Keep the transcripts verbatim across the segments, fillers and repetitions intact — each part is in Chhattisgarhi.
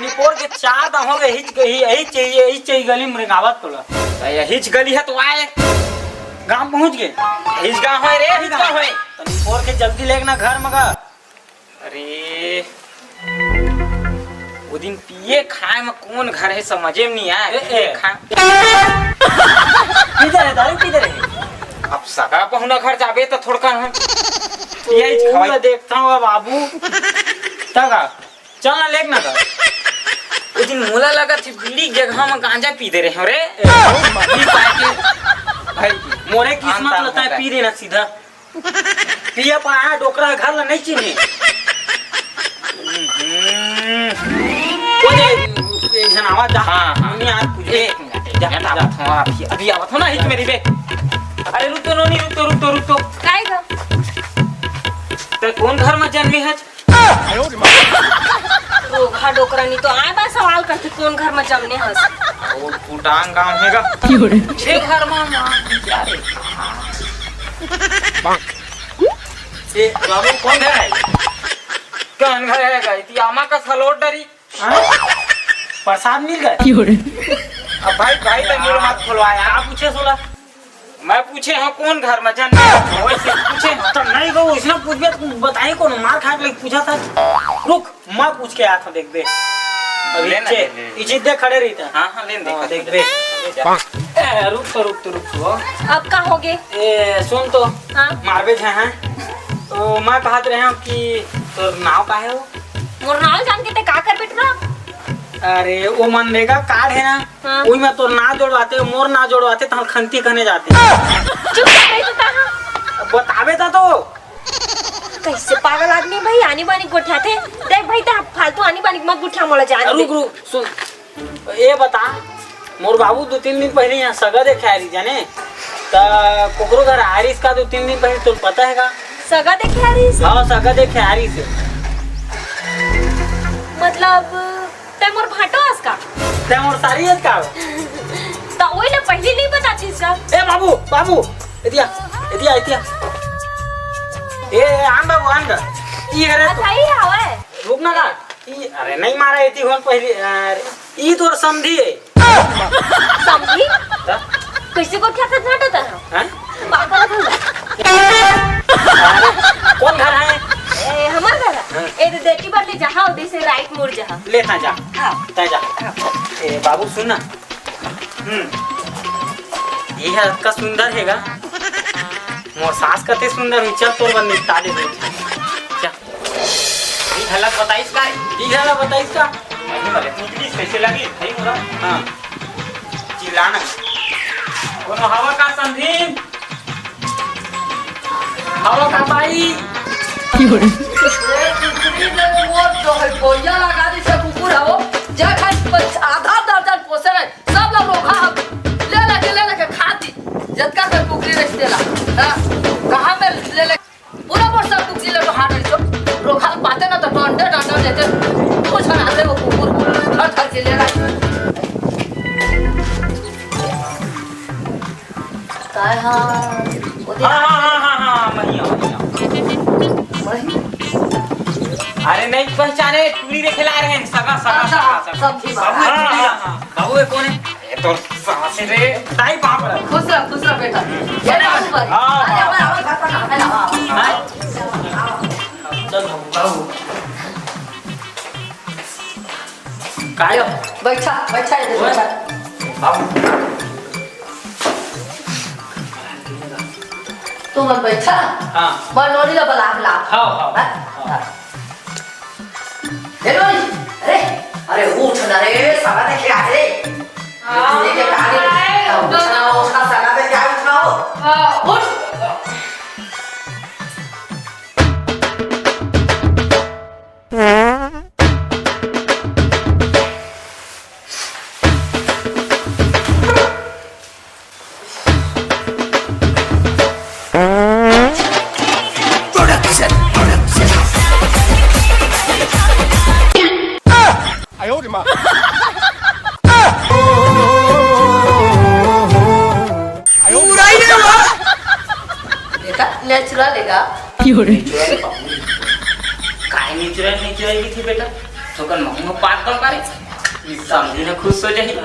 निपोर के चार दांव हो गए, हिच गई, यही चाहिए, यही चाहिए गली में रेंगावत तोला। त यहीच गली हे त आय। गांव पहुंच गए। यहीच गांव हे रे, यहीच गांव हे। त निपोर के जल्दी लेग ना घर म गा। अरे, वो दिन पिए खाए में कौन घर हे, समझे में नहीं आय। ए, पिए ए। खाए किधर हे दारू, किधर हे? अब सगा पहुना घर जाबे त थोड़का हम पिए तू खवाई। मैं देखता हूँ बाबू। तब का? चल ना, लेग ना गा। वो दिन मोला लगथे बीड़ी के जगह में गांजा पी दे रहे हो रे। ए, पी पाए के। भाई, मोरे किस्मत लगथे पी देना सीधा। पिया पाया डोकरा घर ला नहीं चिन्हे। हम्म। वो दे, ये जनावा जा। हाँ, हाँ। नहीं, आज कुछ एक मिनट, जा, जा, जा। अभी आवत हो ना, हिच मेरी बे। अरे रुक तो नोनी, रुक तो, रुक तो, रुक तो। काय गा? ते कौन घर में जन्मे हच? रोगहा डोकरा नी तो आय बा सवाल करथे, कौन घर में जमने हस? वो टूटांग गांव हे गा। छे घर में मां क्या रे? ए, बाबू, कौन घर हे? कौन घर हे गा? इति आमा का सलोट डरी। हाँ? प्रसाद मिल गए? अब भाई, भाई, तो मुंह मत खोलवाया। आप पूछे सोला। मैं पूछे हूँ कौन घर में जन्मे? वैसे पूछे हूँ। तो नहीं गो, इसने पूछबे तो बताई कौन? मार खा के लेके पूछा था। रुक, मैं पूछ के आया था, देख बे। अभी ले ना, इचे, ले, ले। इचे दे खड़े रही था। हाँ, हाँ, ले ना, हाँ, देख देख बे। ए, रुक तो, रुक तो, रुक तो। अब का हो गे? ए, सुन तो। हाँ। मारबे छे हैं। तो मैं कहत रहे हूँ कि तोर नाव का हे वो? मोर नाव जान के ते का करबे टुरा? अरे, वो मनरेगा कार्ड हे ना, हाँ। उही में तोर नाव जोड़वाते, मोर नाव जोड़वाते, तहां खंती कहने जाते। चुप कर रही तू, तहां। बताबे ता तो। कैसे पागल आदमी भाई, आनी बानी गोठियाथे। देख भाई, तहां फालतू आनी बानी मत गोठिया, मोला जान दे। रुक, रुक, सुन। ए बता, मोर बाबू दू तीन दिन पहले यहाँ सगा देखे आय रहिस, जाने? त कोकरो घर आय रहिस का दू तीन दिन पहले, तोर पता हे का? सगा देखे आय रहिस? हाँ, सगा देखे आय रहिस। मतलब, तैं मोर भांटो अस का? तैं मोर सारी अस का? त ओही ला पहली नहीं बतातीस का? ए बाबू, बाबू, एतिया, एतिया, एतिया। ए, ए, आन बाबू, आन गा। ई हरे तो। अच्छा, ई हवय। रुक ना का। ई, अरे नहीं मारा, एती होन पहली, अरे, ई तोर समधी हे। समधी? त? कैसे गोठियाथस भांटो तैं? हैं? पागल हस। अरे, कौन घर हे? ए, हमर घर हे। हाँ। ए, तो देखी बर ले जहाँ उदी से राइट मुड़ जहाँ। ले, तैं जा। हाँ। तैं जा। हाँ। ए, बाबू सुन ना। हम्म। ये हे अतका सुंदर हे गा। मोर सास कते सुंदर होही, चल तोर बर निपटा दे। चल। ई घला बताइस का? ई घला बताइस का? वही वाले पूछ लीस, कैसे लगी? सही बोला। हाँ। चिल्लाना। कोनो हवा का समधी? हवा का बाई? ए, कुकरी दे मोर जो हे, बोइया लगा दी से कुकुर हवो। जे खान आधा दर्जन पोसे रहे, सब ला रोगहा ले लेके, ले लेके खा दी। जतका कर कुकरी रहिस तेला। हाँ, कहाँ में ले ले? पूरा मोर सब कुकरी ले तो हार रही छो। रोगहा पाते ना तो डंडे डंडे देते। कुछ ना दे वो कुकुर। घर घर के ले रहा। काय हा? ओ दे- हाँ, हाँ, हाँ, हाँ, हाँ, महिया, महिया। महिया? अरे नहीं पहचाने, टूरी देखे ला रहे हैं, सगा, सगा, अच्छा, सगा, सगा। समझी बात। बाबू, हाँ, हाँ, हाँ, हाँ। बाबू, ये कौन है? ये तो सास रे। दाई बाप रे। खुश रह, खुश रह बेटा। ये बाबू पर। हाँ, अरे, हाँ। हमारा, हमारा घर पर ना, है ना? हाँ। चल बाबू, बाबू। काय हो? बैठा, बैठा, इधर ओए। बैठा। बाबू। तू मन बैठा। हाँ। मैं नोनी ला बला के ला। हाँ, हाँ, हाँ? हाँ। हाँ। ए नोनी, अरे, अरे उठ ना रे, सगा देखे आए रे। हाँ। ये क्या कहा रे? हाँ, उठ ना, उठ ना, सगा देखे आए, उठ ना हो। हाँ। उठ। Production, production. पूरा ही नहीं हुआ। बेटा, नेचुरल हे गा। काय नेचुरल, नेचुरल की थी बेटा? तो कन महूं पात कम करे, समधी न खुश हो जाही।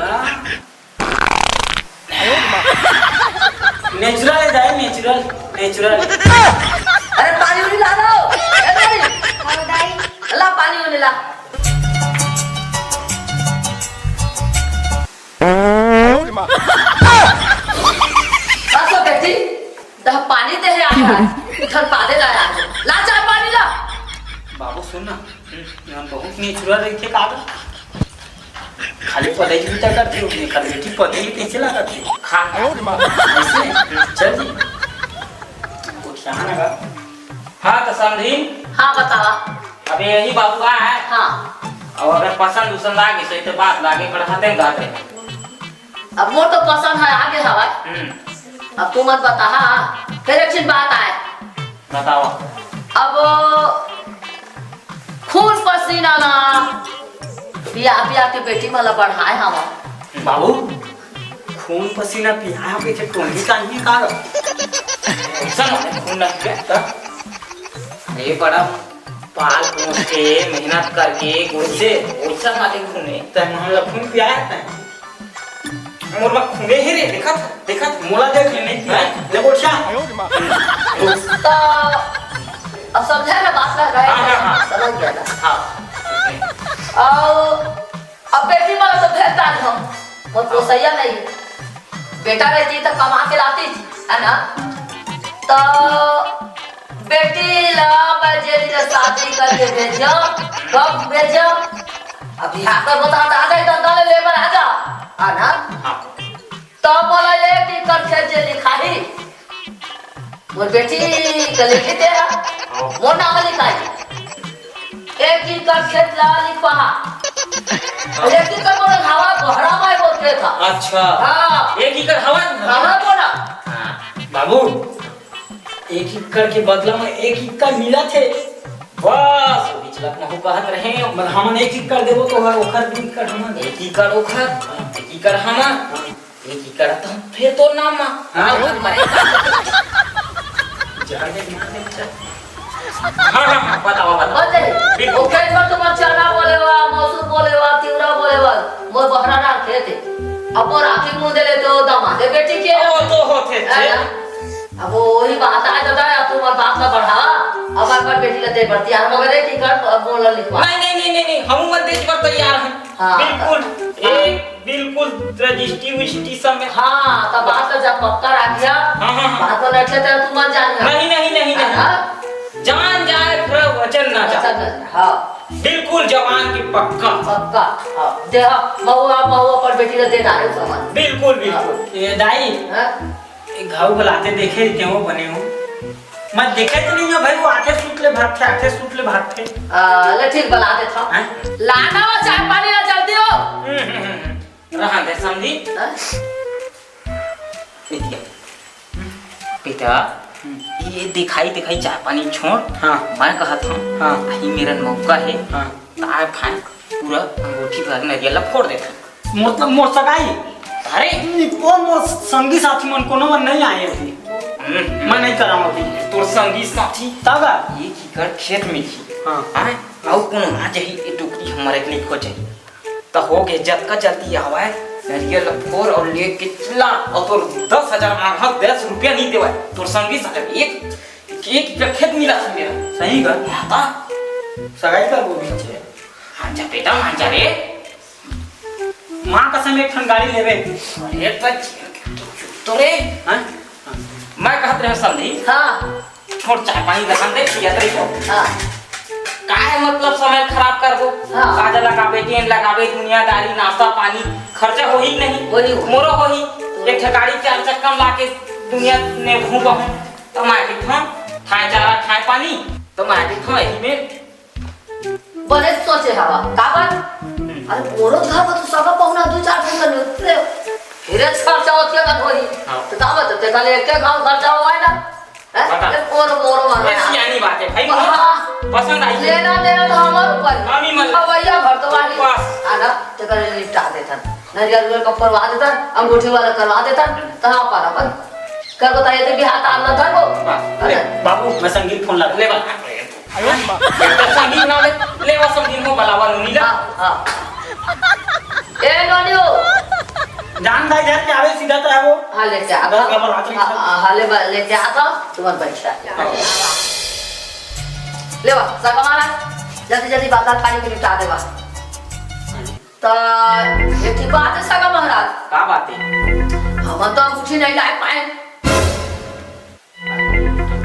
नेचुरल है दाई, नेचुरल, नेचुरल। अरे पानी उनी ला दो। ए दाई। हाँ दाई। ला पानी उनी ला। बस हो बेटी, तह पानी दे है आया, उधर पादे लाया है। ला चाय पानी ला। बाबू सुन ना, हम बहुत नेचुरल रहिथे का गा? खाली पढ़ाई भी तो करथे, ओकर बेटी पढ़े भी कैसे लागत हे? खा। कैसे? चल जी। कुछ यहाँ ना गा। हाँ, तो समधी? हाँ, बतावा। अबे यही बाबू आय। हाँ। अउ अगर पसंद उसंद आ गइस, तो बात लागे बढ़ाते जाते। अब मोर तो पसंद है, आगे हवय। हम्म। अब तू मत बताहा, फेर एक ठिन बात आय। बतावा। अब खून पसीना ला पिया पिया के बेटी मन ला बढ़ाए हवं। बाबू, खून पसीना पिया कइसे टोंगी कांजी का? अइसन खून ना पिया त। ये बड़ा पाल पोस के, मेहनत करके, गुड़ से, ओइसन वाले खून हे। तैं हमन ला खून पियाए तैं। मोर मा खूने हे रे, देखत, देखत। मोला देख ले, नहीं पियाए। ले गोठिया। तो अब समझा ना बात ला रहे। हाँ, हाँ, हाँ। समझ गया ना। हाँ। अउ अब बेटी मन तो भेज डाल हम, मोर पोसैया नहीं। बेटा रहती तो कमा के लाती, है ना? तो बेटी ला मैं जेल से शादी करके भेजो, कब भेजो? अब यहाँ पर बता, आ जाए तो दल लेबर आ जा, है ना? हाँ। तो बोला एक एकड़ खेत जे लिखाही, मोर बेटी के लिखी दे हा, मोर नाम लिखाही। एक एकड़ खेत ला लिखवा हा। एक एकड़ बोले हवा, बहरा माय बोलथे था। अच्छा। हाँ। एक एकड़ हवा? हवा बोला। हाँ। बाबू, एक एकड़ के बदला में एक एकड़ मिलथे। बस, बिचलत महू कहत रहे। मतलब हमन एक एकड़ देबो तो ओकर, ओकर दू एकड़ हमन। एक एकड़ ओकर, एक एकड़ हमर, एक एकड़ तो फेर तोर नाम मा। हाँ। जहाँ दे, वहाँ दे, चल। हाँ, हाँ, हाँ, बतावा, बतावा। बस यही। बिल्कुल। ओकर में तुम्हार चना बोले वा, मसूर बोले वा, तिवरा बोले वा, मोर बहरा डाल खेते। अब मोर आँखी मुँह दे ले तो दामाद बेटी के। ओ, तो होथे, है छे। ना? अब वही बात आय दादा, अब तू मोर बात ला बढ़ावा, अब अपन बेटी ला दे बर तियार मगर एक एकड़ अब मोला लिखवा। नहीं, नहीं, नहीं, नहीं, नहीं, हमू मन दे बर तैयार हन। हाँ। बिल्कुल, हाँ। एक बिल्कुल रजिस्ट्री विस्ट्री सब में। हाँ, तब बात ला जब पक्का रख लिया, हाँ, हाँ, हाँ। बात ला रख लेते हैं, तू मत जान जा। नहीं, नहीं, नहीं, नहीं। हाँ। जान जाए, पर वचन ना जाए। वचन ना जाए, हाँ। बिल्कुल जवान के पक्का। पक्का, हाँ। दे, हाँ, महुआ, महुआ पर बेटी ला दे डाले सामान। बिल्कुल, बिल्कुल। हाँ। ए, दाई, हाँ? ए घाव बलाते देखे, तेहो बने हो। मैं देखे तो नहीं हो भाई, वो आथे सूत ले भागथे, आथे सूत ले भागथे। आ, ले ठीक, बला देत हूँ। हैं? लाना वो चाय पानी ला जल्दी हो। हम्म, हम्म, हम्म। रहन दे समधी। हाँ? बेटिया। बेटा, हम्म। ये दिखाई दिखाई चाय पानी छोड़। हाँ। मैं कहत हूँ, हाँ। अही मेरन मौका हे। हाँ। ताय फाय पूरा अंगूठी भर नरियल ला फोड़ देथन। मतलब मोर सगाई? अरे! निको मोर संगी साथी मन कोनो मन नहीं आए अभी। हम्म, हम्म। मैं नहीं कराऊँ अभी। तोर संगी साथी? तब? एक एकड़ खेत मिलही। हाँ। हाँ? अउ कोनो आ जाही, ये डोकरी हमर एक नहीं खो जाही। त हो गे, जतका जल्दी आवय, नरियल ला फोर अउ लेके चिल्ला, अउ तोर दस हजार मांगहा, दस रुपया नहीं देवय। तोर संगी साथी एक, एक एकड़ खेत मिला था मेरा। सही कर। हाँ, ता? सगाई कर वो भी छे। हाँ, जा बेटा, मान जा रे। माँ कसम एक ठन गाड़ी लेबे। अरे, तो, तो रे। हाँ? मैं कहत रहे समधी। हाँ। छोड़ चाय पानी रखन दे, पियत रही हो। हाँ। काहे मतलब समय खराब करबो? हाँ। काजा लगाबे, टेंट लगाबे, दुनियादारी, नाश्ता पानी, खर्चा होही कि नहीं? होही, होही। मोरो होही। एक ठे गाड़ी चार चक्का में लाके दुनिया ने घूमबहूँ। तो मैं कहिथों, ठाय चारा, ठाय पानी, तो मैं कहिथों, यही में बने सोचे हवा, काबर? हम्म। अरे, मोरो घर में तो सगा पहुना दू चार ठन का नियुक्त रहे। फिर खर्चा होती है, होही। हाँ। तो दावत तो तेरे खाली एक के गाँव खर्चा हुआ है ना? हैं? बता। ये मोरो, मोरो वाला। ये सियानी बात है भाई, मोरो हाँ। पसंद आई। लेना देना तो हमारे ऊपर है। हम ही मल- अब भैया घर तो वाली। बस। आना, तेरे का निपटा देता। नरियल उरियल का परवा देता, अंगूठी वाला करवा देता, तो हाँ, पारा पर। कर बताइए तो बिहार तार ना था वो। बस। है ना? ले, बाबू, मैं संगीत फोन लगा। ले, बस। अरे माँ। संगीन ना ले, ले वो संगीन को बुलावा नोनी ला। हाँ, हाँ। ए नोनी हो। जान भाई घर के आवे सीधा तो है वो। हाँ, लेके आ दस था। गबर हाथ में हाँ, हाँ, हाँ, ले बा-, लेके आ था, तुम्हार बैठा। हाँ। ले बा, सगा महाराज, जल्दी जल्दी बाजार पानी के निपटा दे बा। त एक ठे बात है सगा महाराज। का बात है? हम तो अंगूठी नहीं लाए पाए।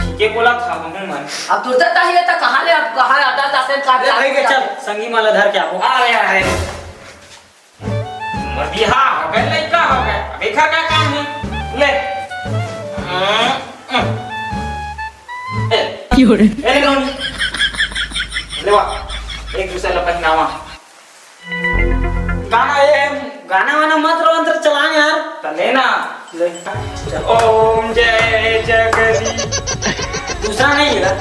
ठीक है बोला था हमहू मन। अब तुरते चाहिए तो कहाँ ले, अब कहाँ अड्डा जाते हैं, काट ले भाई के जाते चल, हैं। संगी माला धर के आओ। आ रहे, आ रहे। मर बिहा हो गए, लइका हो गए। अब एकर का काम है? ले। ए, क्यों रे? ए, ले नोनी। ले वा। एक दूसरे ला पहनावा। गाना ये, गाना वाना मत रो, अंदर चला यार। त लेना। ले। चल। ओम जय जगदीश। दूसरा नहीं है।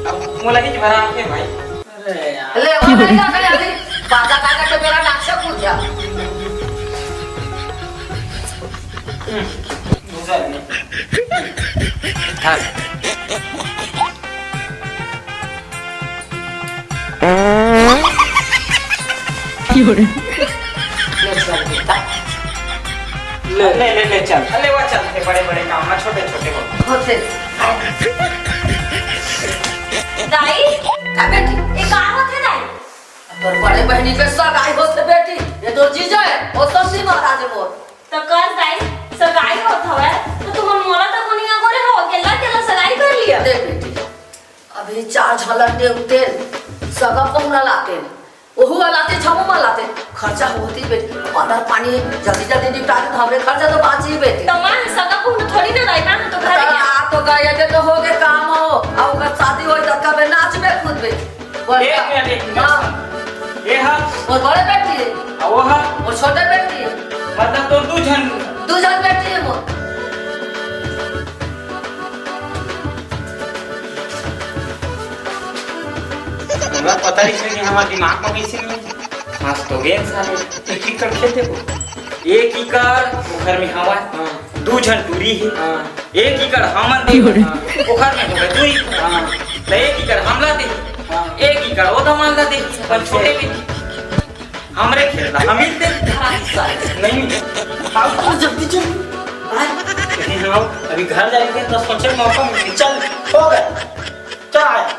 अब मोला ही भरा आके भाई। अरे यार। ले, वो नहीं जाता है अभी। बाजा गा गा के मेरा नाक से कूद गया। हम्म, दूसरा नहीं। हाँ। ले चल बेटा। ले, ले, ले, ले चल। अरे वाह, चल, ये बड़े, बड़े काम ना, छोटे, छोटे हो। होते। दाई, का बेटी? ये का होते दाई? तोर बड़े बहनी के सगाई होते बेटी। ये तोर जीजा है, वो सौसी महाराज है मोर। तो कस दाई, सगाई होत हवे, तो तुमन मोला तो कोनी अगोरे हो, अकेला, अकेला सगाई कर लिया। देख बेटी, अभी चार झलक दे उते, सगा पहुना लाते। ओहू वाला ते छमू वाला ते खर्चा होती बेटी, पानी जल्दी जल्दी निपटा दे, हमरे खर्चा तो बाची बेटी। तो माँ, सगा पहुना थोड़ी ना रही, माँ, तो घर आ तो गया, ये तो हो गए काम हो, अब ओकर शादी होई तो कबे नाचबे कूदबे। बोल एक का? मिनट, एक मिनट। हाँ। ये हा? वो बड़े बेटी है। आ वो हा? वो छोटे बेटी है। मतलब तो दू झन। दू झन बेटी है वो। हमरा पता ही नहीं कि हमारे दिमाग में कैसे नहीं। आज तो गेंद साले एक एकड़ खेते को। एक एकड़ ओखर में हवा। हाँ। दू झन टूरी हे। हाँ। एक एकड़ हमन दे। हाँ। ओखर में होगे दुई। हाँ। त एक एकड़ हमला दे। हाँ। एक एकड़ ओ दमान ला दे। अपन छोटे में हमरे खेत ला हम ही दे। हाँ, साले। नहीं। आओ तो जल्दी चल। हाँ। नहीं, आओ। अभी घर जाएंगे तो सोचे मौका मिले। चल, हो गया। चल आया।